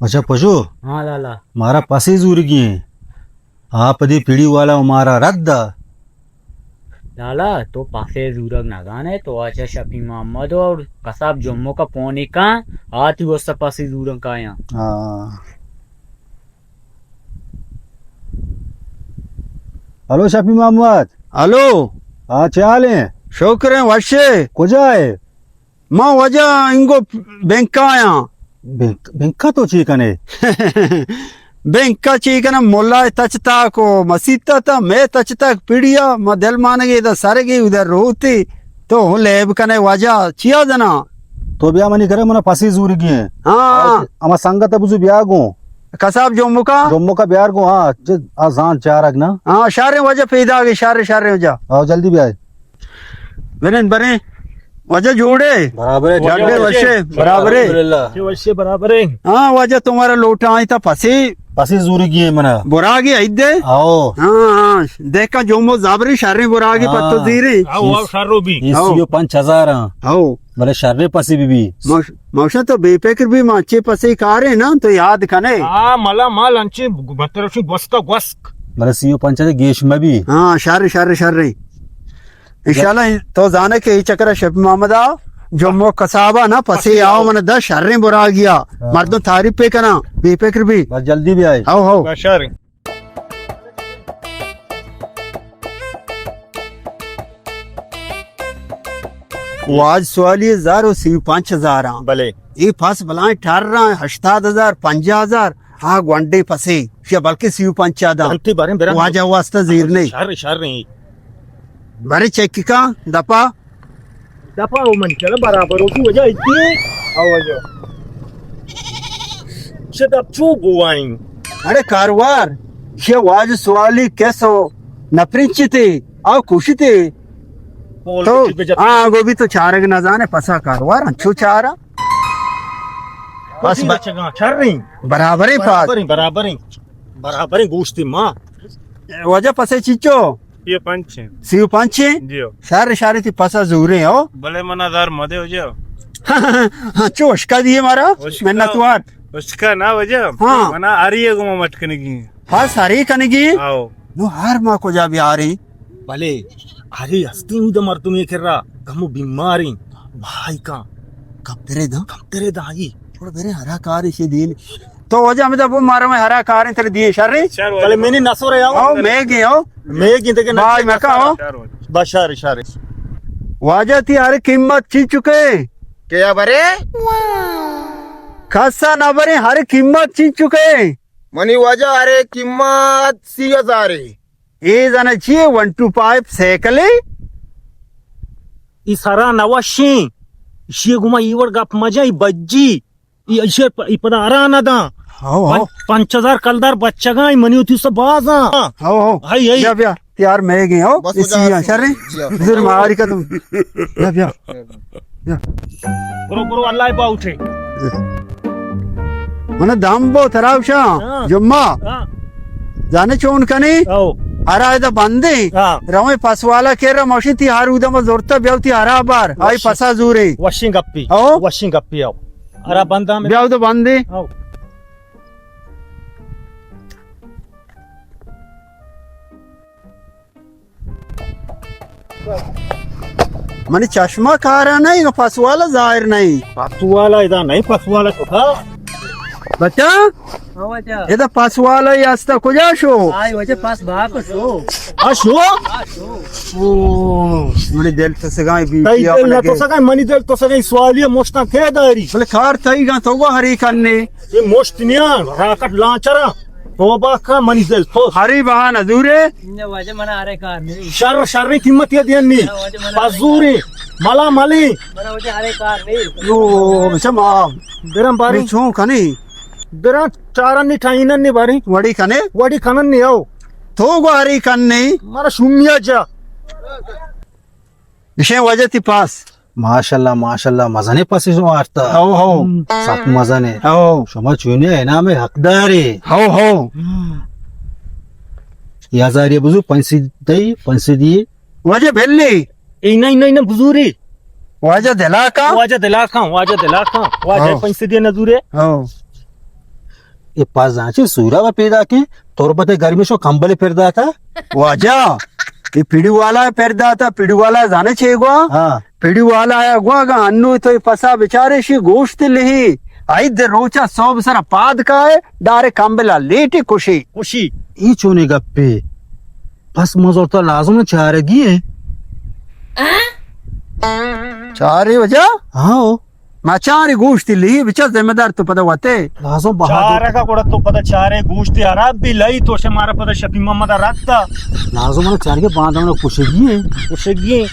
اچھا پشو، ہاں لالا۔ مارا پسے زورگی ایں۔ آ پدی پیڑی والا و مارا رد دا۔ لالا، تو پسے زورگ نہ زانے، تو اچھا شفیع محمد و کساب جمعہ کا پونے کن، آ تی واسطہ پسے زورن کایاں۔ ہاں۔ ہلو شفیع محمد۔ ہلو۔ ہاں، چے حال ایں؟ شکر ایں، وشے۔ کجا ئے؟ ما واجہ انگو بینکا آیاں۔ بینک، بینکا تو چی کنے؟ بینکا چی کنے؟ ملا تچ تاک و مسیت تا، مے تچ تاک پیڑیا، ما دل مانگے دا سرگے ادا روتے، تو ہوں لیب کنے واجہ، چیا جنا؟ تو بیا منی کرے، منا پسی زورگی ایں۔ ہاں۔ ہما سنگت بزو بیا گوں۔ کساب جمکا؟ جمکا بیار گوں، ہاں، جد آ زان چارگ نا۔ ہاں، شاریں واجہ پیدا گے، شاریں، شاریں واجہ۔ آؤ جلدی بیائے۔ بریں، بریں۔ واجہ جوڑے؟ برابر ایں، جوڑے وشے، برابر ایں۔ الحمدللہ۔ وشے برابر ایں۔ ہاں، واجہ تمہارا لوٹا آئی تا پسی۔ پسی زورگی ایں منا۔ براگی آئی دے؟ آؤ۔ ہاں، ہاں۔ دیکھا جو مو زابری شریں براگی ہاں۔ پتو زیری۔ آؤ، آؤ، شر رو بھی۔ یہ آؤ۔ سی و پنچ ہزار ہاں۔ آؤ۔ بلے شریں پسی بھی بھی۔ موش-، موشا تو بے فکر بھی، ما چے پسی کارے نا، تو یاد کنے۔ ہاں، ملا مال انچے بترشی گوسکا گوسک۔ بلے سی و پنچ ہزار گیش مبی۔ ہاں، شر، شر، شر۔ انشاءاللہ تو زانے کہ ای چکر شفیع محمد آ، جمعہ کسابا نا، پسی آؤ من دا شریں براگیا۔ ہاں۔ مردم تعریف پہ کنا، بے فکر بھی۔ بس جلدی بھی آئے۔ How, how. بس شریں۔ واج سوالی ہزار و سی و پنچ ہزار آں۔ بلے۔ ای پس بلائیں ٹر آں، ہشتاد ہزار، پنجاہ ہزار، ہا گونڈے پسے، شیا بلکہ سی و پنچ آ داں۔ انتی باریں برا۔ واجہ واسطہ زیر نہیں۔ شر، شر نہیں۔ بارے چیک کا، دپا۔ دپا او من چلا برابر ہو کی وجہ اتنی۔ آ وجہ۔ چہ دپ چو بوائیں۔ ارے کاروار، شیا واج سوالی کسو نپرنچتے، آ کشتے۔ تو، ہاں، گو بھی تو چارگ نہ زانے، پسا کاروار، انچو چارا۔ بس بس ب-، بچگاں، چر رہی۔ برابریں پاس۔ برابریں، برابریں۔ برابریں گوشتی ماں۔ واجہ پسے چیچو؟ سی و پنچ ہیں۔ سی و پنچ ہیں؟ جی ہو۔ شر، شر تی پسا زورے ہو۔ بلے منا دار مدے ہو جاؤ۔ ہاں، چو اشکا دیے مارا؟ اشکا۔ منت وار۔ اشکا نا واجہ۔ ہاں۔ منا آ رہی ہے گما مٹکنے کی۔ ہاں، ساری کنگی؟ آؤ۔ نو ہر ما کجا بیاریں؟ بلے، ہری ہستی اود مردمے کرا، کمو بیماریں، بھائی کا۔ کم ترے دا؟ کم ترے دا، آئی۔ تھوڑا برے ہرا کار اسے دین۔ تو وجہ ہمیں دا وہ مارا میں ہرا کاریں ترے دیے شریں؟ بلے میں نے نسو رہے آؤ۔ آؤ، میں گئے آؤ۔ میں گئے تے کہ بھائی میں کہا آؤ۔ بشار، شار۔ واجہ تی ہر قیمت چی چکے؟ کیا برے؟ کسا نہ برے، ہر قیمت چی چکے؟ منی واجہ ارے قیمت سی ہزار ہے۔ اے زاناں چی ہے؟ ون ٹو فائیو سائیکل ہے؟ ای سرا نوشیں۔ اشی گما ای وڑ گپ مجا، ای بجی۔ ای اشی پ-، ای پدا ارا نہ داں۔ How, how. پن-، پنچ ہزار کلدار بچگاں، ای منی وتی سے بازاں۔ How, how. High, high. بیا، بیا۔ تیار میں گئے ہو، بس اسی ہو جا، یہاں شر ہے۔ جی ہاں۔ زر ماری کا تم۔ بیا، بیا۔ برو، برو، اللہ پا اٹھے۔ من دم بو تراوشا، ہاں۔ جمعہ۔ ہاں۔ جانے چون کنی؟ او۔ ہرا ادا بندے۔ ہاں۔ رویں پس والا کے را موشی تی ہر اودم زورتا بیاو تی ہرا بار۔ آئی وشی-، پسا زورے۔ وشیں گپی۔ او۔ وشیں گپی او۔ ہرا بندہ میں۔ بیاو تو بندے۔ او۔ منی چشمہ کارا نہیں، پسوالا ظاہر نہیں۔ پسوالا ادا نہیں، پسوالا چکا۔ بچا؟ ہاں بچا۔ ادا پسوالا ہی ہستا، کجا شو؟ آئی وجہ پس باپ شو۔ آ شو؟ آ شو۔ او، منی دل تو سگائیں بی تئی پیا دل نہ تو سگائیں، منی دل تو سگائیں، سوالی مشتاں کے داری؟ بلے کار تئی گا تو وہ ہری کرنے۔ اے مشت نیاں، راکٹ لانچر آں۔ توبہ کا منی دل تو۔ ہری بہا نہ دورے۔ نہ واجہ منا ہرے کار نہیں۔ شر، شر قیمت یہ دین نہیں۔ نہ واجہ منا ہرے پزوری، ملا ملی۔ منا واجہ ہرے کار نہیں۔ او، بچا ما۔ درم باری۔ نو چون کنی؟ درم چارن نی ٹائنن نی باری۔ وڑی کنے؟ وڑی کنن نی او۔ تو گو ہری کن نہیں۔ مارا شمیا جا۔ اشیں واجہ تی پاس۔ ماشاءاللہ، ماشاءاللہ، مزنے پسے شما آرتا۔ ہو، ہو۔ سک مزنے۔ ہو۔ شما چونی انعام حقدارے۔ ہو، ہو۔ یہ ہزار یہ بزو، پنچ سد دئی، پنچ سد دیے۔ واجہ بھلی۔ اے نہیں، نہیں، نہیں، بزوری۔ واجہ دلا کا؟ واجہ دلا کا، واجہ دلا کا۔ واجہ ہو۔ پنچ سد دیے نزورے۔ ہو۔ اے پس زانچے سورا و پیدا کیں، تربت گرمی شو کمبل پر داتا۔ واجہ، اے پیڑی والا پر داتا، پیڑی والا زانے چے گوا؟ ہاں۔ پیڑی والا آیا گوا گا انو تو اے پسا بچارے شی گوشت لہی۔ آئی دے روچا صوب سرا پاد کائے، ڈارے کمبلا لیٹی کشی۔ کشی۔ اے چونے گپے؟ پس مزور تو لازم چارگی ہے۔ چارے وجہ؟ ہاں۔ ما چارے گوشتی لہی بچا ذمہ دار تو پدا وتے۔ لازم بہادر۔ چارگا گڑا تو پدا چارے گوشتی عرب بھی لئی تو شمارا پدا شفیع محمد رکھتا۔ لازم چارگے باندھنا کشگی ہے۔ کشگی ہے۔